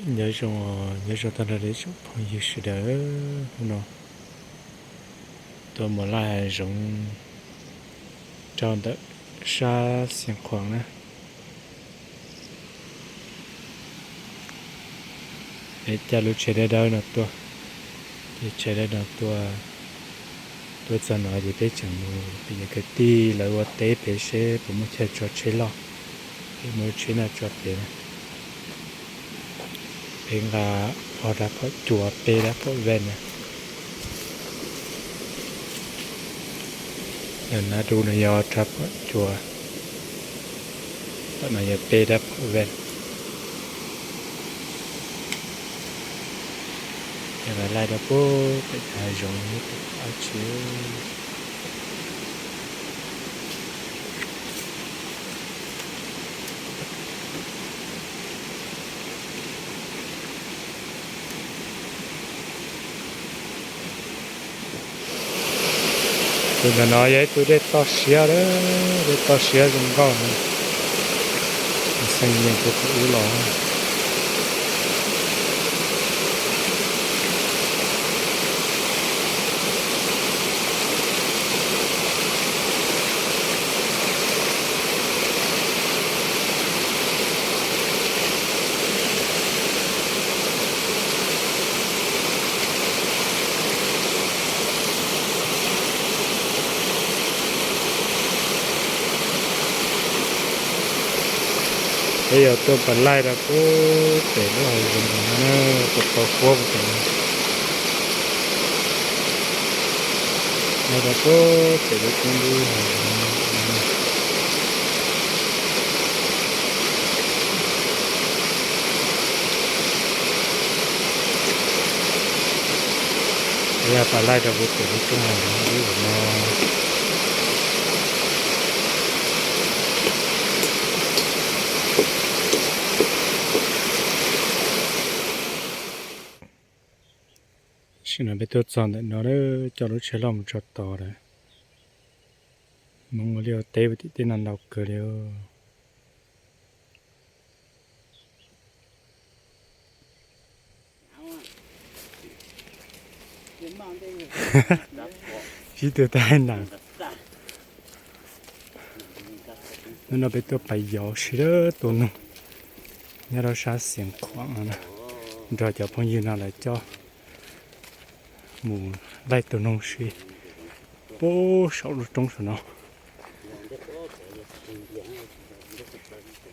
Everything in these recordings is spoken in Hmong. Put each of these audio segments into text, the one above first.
Nyob zoo, nyob zoo tag nrho rau ib tsoom phooj ywg sawv daws. Hnub no tuaj mus laij hav zoov rau ntawm sab Xeev Khuam na. Peb caij lub tsheb dawb dawb no tuaj, ces tsheb dawb no tuaj, tuaj txog no ces peb tseem mus pem cov kwv tij lawv ua teb pem seb puas muaj chaw tso tsheb loj, peb muab tsheb no tso pem. Peb nqa ob rab phom cua peb rab phom vaj na. Ntawm no dub no yog ob rab phom cua, tom no yog peb rab phom vaj. Ces laij rau pem hav zoov ib tug dab tsi. Tus ntawm no yog ib tug dej toj siab, dej toj siab zoo nkauj, xeeb yeej puag pem ub los. Peb yuav tuaj pam laij rau pem lub hav zoov no na, tuaj tau huab pem no. Laij rau pem lub koob lub hav zoov no. Peb yuav pam laij rau pem lub koob hav zoov no. Tam sim no peb tuaj txog ntawm no, coj lub tsheb loj mus tso tod lawm. Hmoob ua liaj ua teb puag tim tej no ntau kawg li. Sib tw tag nab. Hnub no peb tuaj pais yos sib tua noog nyob rau sab Xeev Khuam no, nrog cov phooj ywg no lawv coj mus laij tua noog sib puag saum lub roob saum no.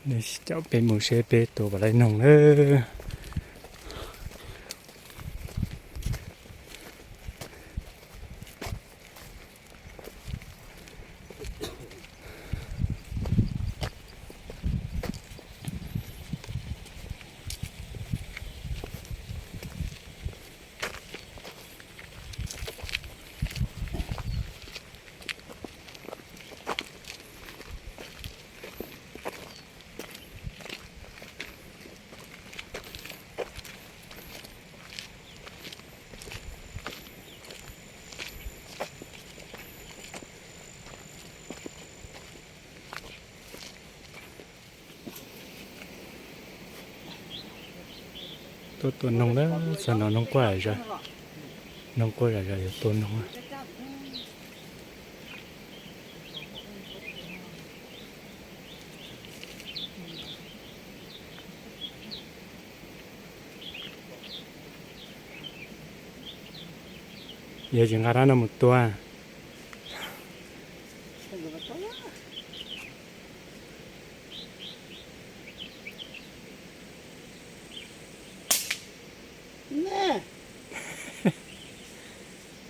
Nws caum peb mus seb peb tua puas laij noog lawm. Tuaj tua noog lawm, txog no noog quaj zom zaws, noog quaj zom zaws yuav tua noog. Yog tsis nqa rab no mus tua.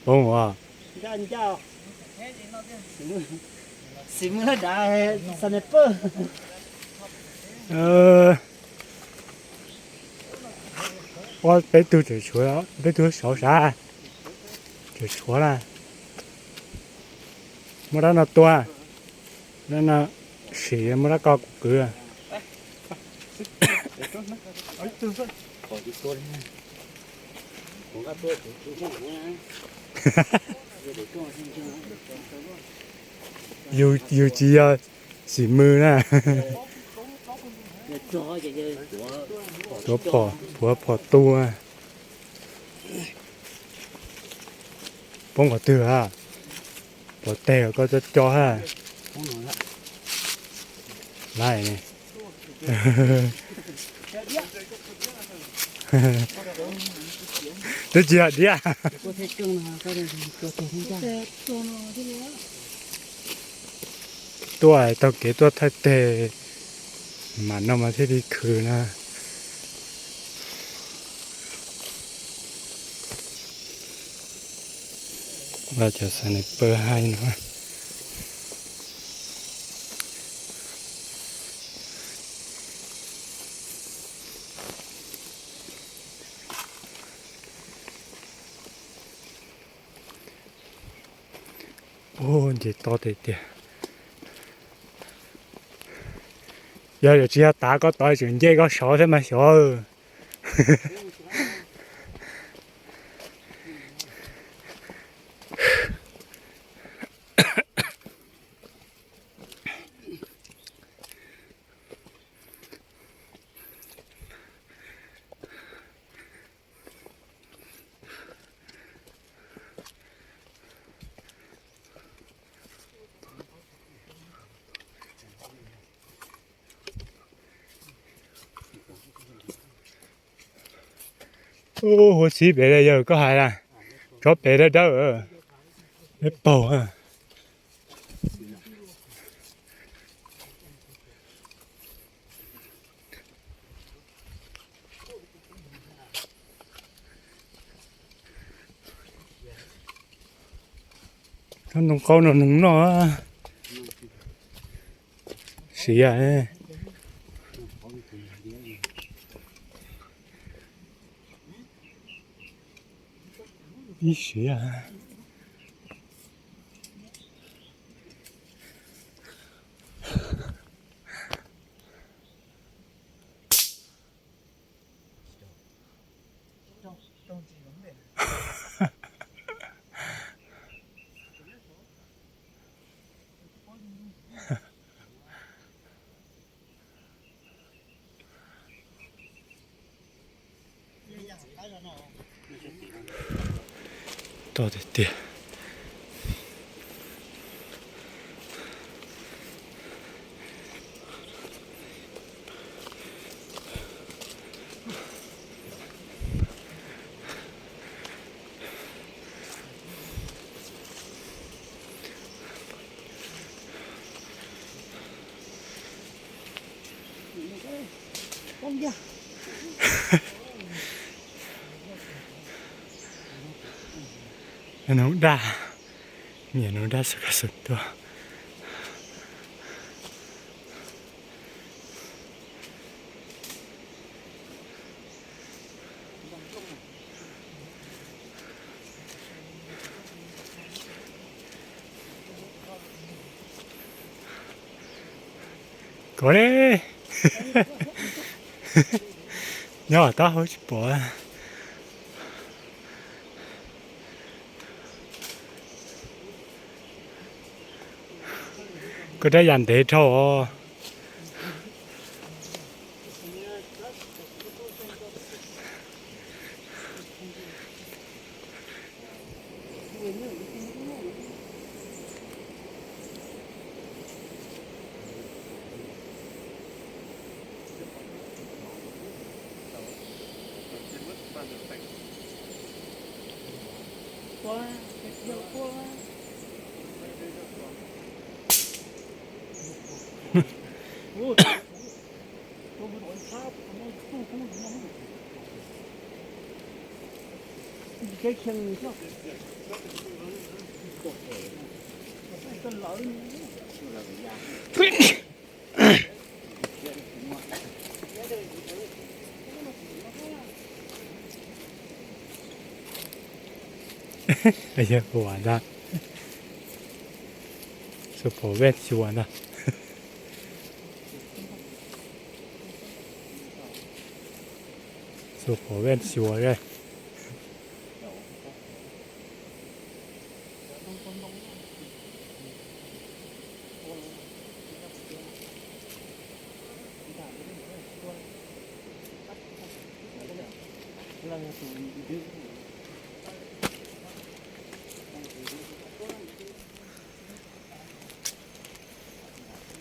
Poob as. Ua peb tug tseem tshuav, peb tug saud sav, tseem tshuav na. Muab rab no tua, rab no sim, muab rab ko kuv kwv. Yus, yus tsis yog xim mws na. Tuav phom, tuav phom tu. Poob qhov twg a? Pov teg koj co co ha. Laiv ne. Twb tsis yog diab. Tuaj taug kev tuaj thaij teg mam no mas thiaj li khwv na. Los cov sniper hais no. Ub, nce to tiag tiag. Yog yuav tsis yog tav koj tod tseem nce koj saud thiab mas xyov. Ub, huv txiv pem yawg koj hais na, tsob pem dawb dawb, peb paug. Ntoo qaub no noog noj siav. Ib siav. Toj tiag tiag. Nws daj, nyiam nws daj xwb ka xwm tuaj. Kov ne, nyob taub hau tsis pom. Koj rab yas ntev dhau os. Ua ntag, xuas phom vej xyuas ntag. Xuas phom vej xyuas.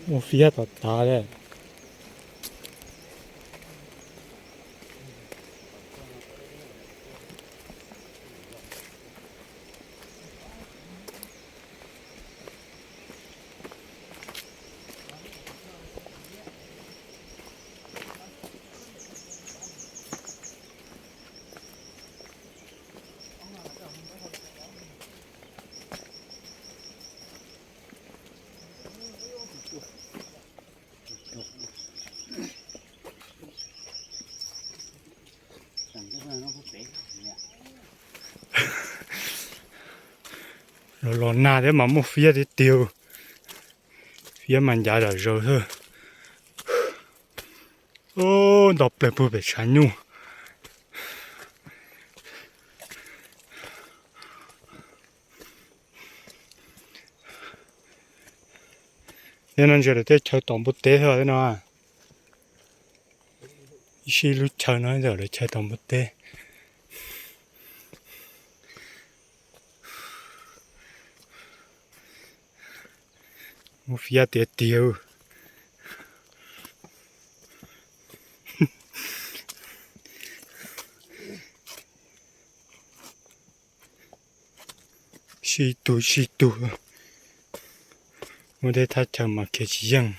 Mus fiab tom tav li. Los los nag thiab mas muaj fiab tiag tiag. Fiab mas ncav zom zaws xwb. Nto plaws puag pem tshav nyuj. Nyob no ntsia lawv tej chaw tom npua teb xwb no. Ib sij lub chaw no ntawm lawv chaw tom npua teb. Muaj fiab tiag tiag. Sib tug sib tug, muaj tej thaj chaw mas khiav tsis yeej.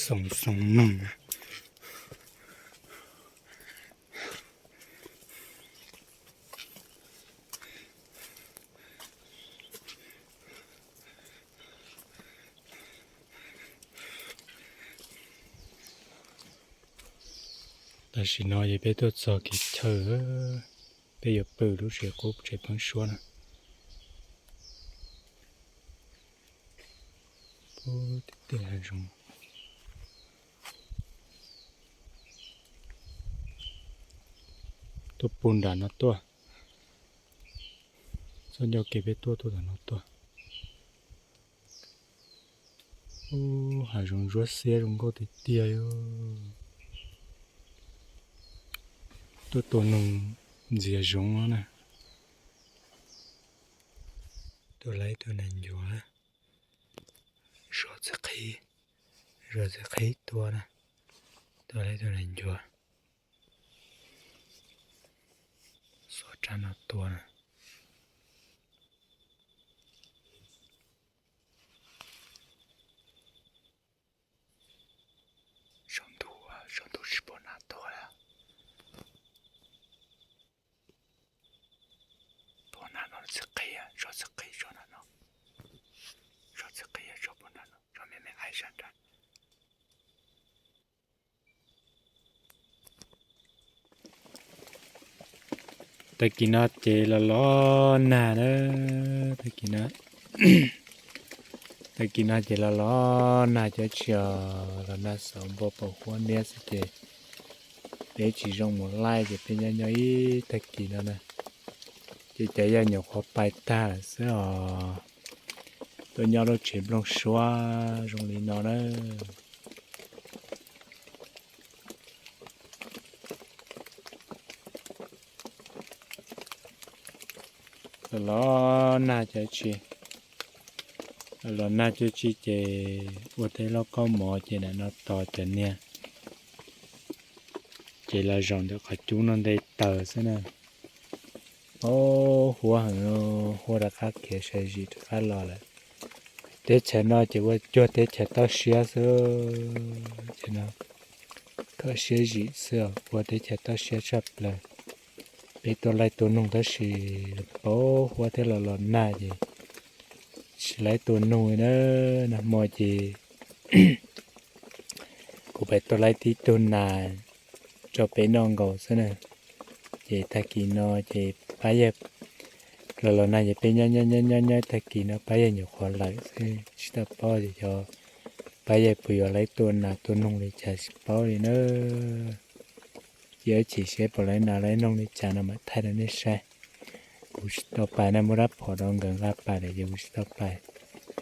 Xoom xoom noog. Tam sim no ces peb tuaj txog kev chaw, peb yuav pw lub tsev qub tsev pheeb suab na. Pub tiag tiag zoo. Tuaj puag nram no tuaj. Txoj ncauj kev peb tuaj tuaj ntawm no tuaj. Ub, hav zoov ntsuab xiab zoo nkauj tiag tiag. Tuaj tua noog ntxias zoov no na. Tua lawv ib tug nas ncuav, zov txiv qhib, zov txiv qhib tua na. Tua lawv ib tug nas ncuav, xuas rab no tua na. Saum ntuj, saum ntuj tsis pom nas tuag li. Pom nas no txiv qhib, zov txiv qhib zov nas no. Zov txiv qhib zov pom nas no, zov me me aib sab nrad. Tag kis no ces los los nag na, tag kis no, tag kis no ces los los nag cov tsis os, los nag xaus npua pos huab niab xwb ces peb tsis zoo mus laij ces peb nyob nyob ib tag kis no na, ces cov yaj nyuam qhuav pais tag lawm xwb os. Tuaj nyob lub tsev nplooj suab zoo li no na. Los los nag cov tsis, los los nag cov tsis ces ua tej lauj kaub mov ces nim no tos cov niag ces los zaum ntawm qhov cub no nte taws xwb na. Ob, huab heev, huab rov qab khiav sai zim rov qab los lawm. Teb chaws no ces ua cuag teb chaws toj siab xwb, teb chaws no toj siab zim xwb, ua teb chaws toj siab tshaj plaws. Peb tuaj laij tua noog tab sis pab huab thiab los los nag ces tsis laij tua noog li na. Nag hmo ces kuv pais tuaj laij tib tug nas tso peb noj nkaus xwb na. Ces tag kis no ces pab yawg, Los los nag ces peb nyob nyob nyob nyob nyob tag kis no pab yawg nyuam qhuav lawm xwb, tsis tau paub tias xyov pab yawg puas yuav lawv tua nas tua noog li cas tsis paub li na. Ces ib chim seb puas lawv nas lawv noog li cas no mam thaij rau nej saib. Kuv tsis tau pais na, muab rab phom rau nkawd nqa pais lawm ces kuv tsis tau pais.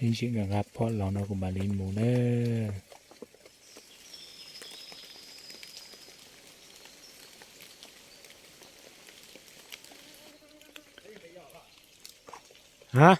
Ib ntsis nkawd nqa phom los no kuv mam li mus na. Hab.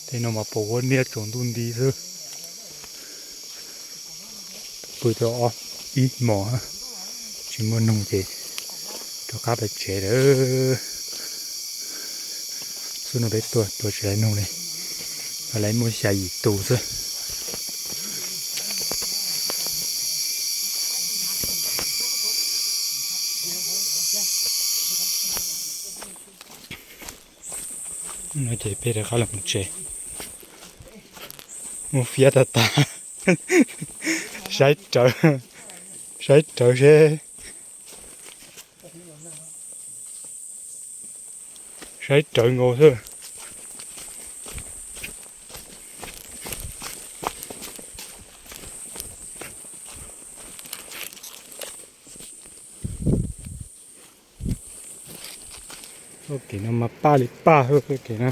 Tej no mas pos huab niab tsaus ntuj nti xwb. Pw tau ob ib hmos, tsis muaj noog ces rov qab pem tsev lawm. Xub no peb tuaj tua tsis laiv noog li, laiv muaj xya yim tus xwb. No ces peb rov qab los mus tsev. Muaj fiab tag tag. Saib rawv, saib rawv seb, saib rawv nkaus xwb. Txoj kev no mas paj li paj xwb txoj kev na.